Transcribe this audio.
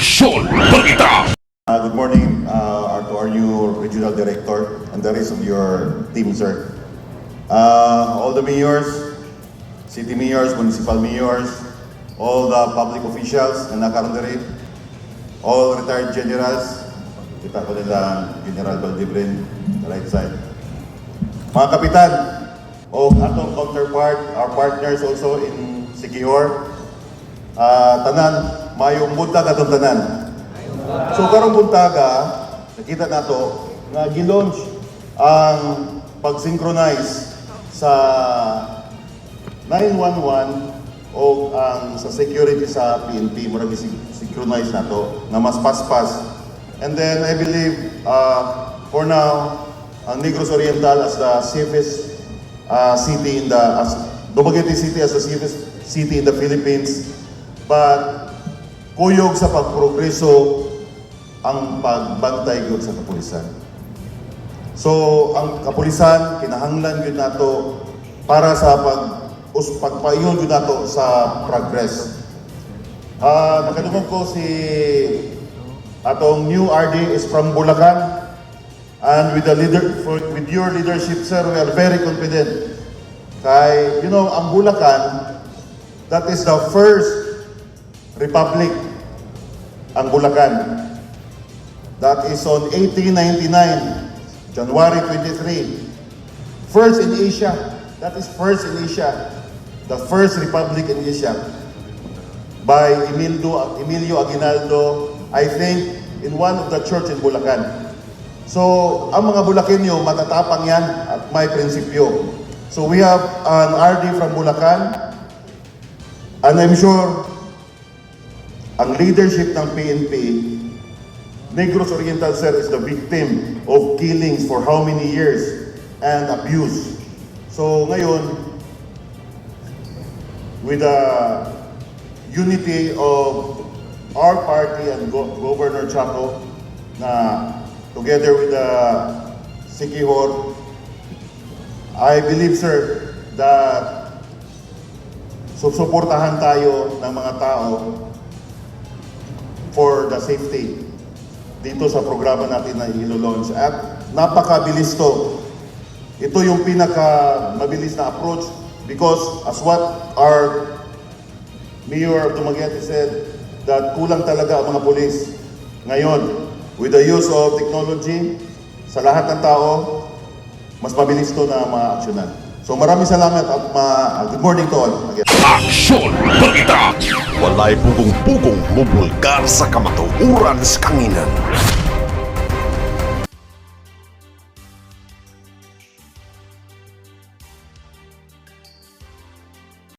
Aksyon Balita! Good morning to our new regional director and the rest of your team, sir. All the mayors, city mayors, municipal mayors, all the public officials na naa karon diri, all retired generals, kita ko nila General Valdibrin, the right side. Mga kapitan, o atong counterpart, our partners also in Siquijor, tanan, maayong buntag atong tanan. So karong buntaga, nakita nato nga gi-launch ang pag-synchronize sa 911 o ang sa security sa PNP, murag synchronize nato nga mas paspas. And then I believe for now ang Negros Oriental as the safest city in the as Dumaguete City as the safest city in the Philippines, but kuyog sa pagprogreso ang pagbantay gyud sa kapulisan. So, ang kapulisan kinahanglan gyud nato para sa pagpaingon gyud nato sa progress. Nakadungog ko si atong new RD is from Bulacan and with your leadership, sir, we are very confident. Kay ang Bulacan, that is the first republic, ang Bulacan. That is on 1899, January 23. First in Asia. That is first in Asia. The first republic in Asia. By Emilio Aguinaldo, I think, in one of the church in Bulacan. So, ang mga Bulakenyo, matatapang yan at may prinsipyo. So, we have an RD from Bulacan, and I'm sure ang leadership ng PNP, Negros Oriental, sir, is the victim of killings for how many years and abuse. So ngayon, with the unity of our party and Governor Chaco, na together with the Siquijor, I believe, sir, that susuportahan tayo ng mga tao for the safety dito sa programa natin na ilo-launch. At napakabilis to. Ito yung pinaka mabilis na approach because as what our Mayor of Dumaguete said, that kulang talaga ang mga pulis. Ngayon, with the use of technology, sa lahat ng tao, mas mabilis to na ma-actionan. So maraming salamat at good morning to all. Again. Aksyon Balita! Walay pugong-pugong mubulgar sa kamatuoran sa kanginan.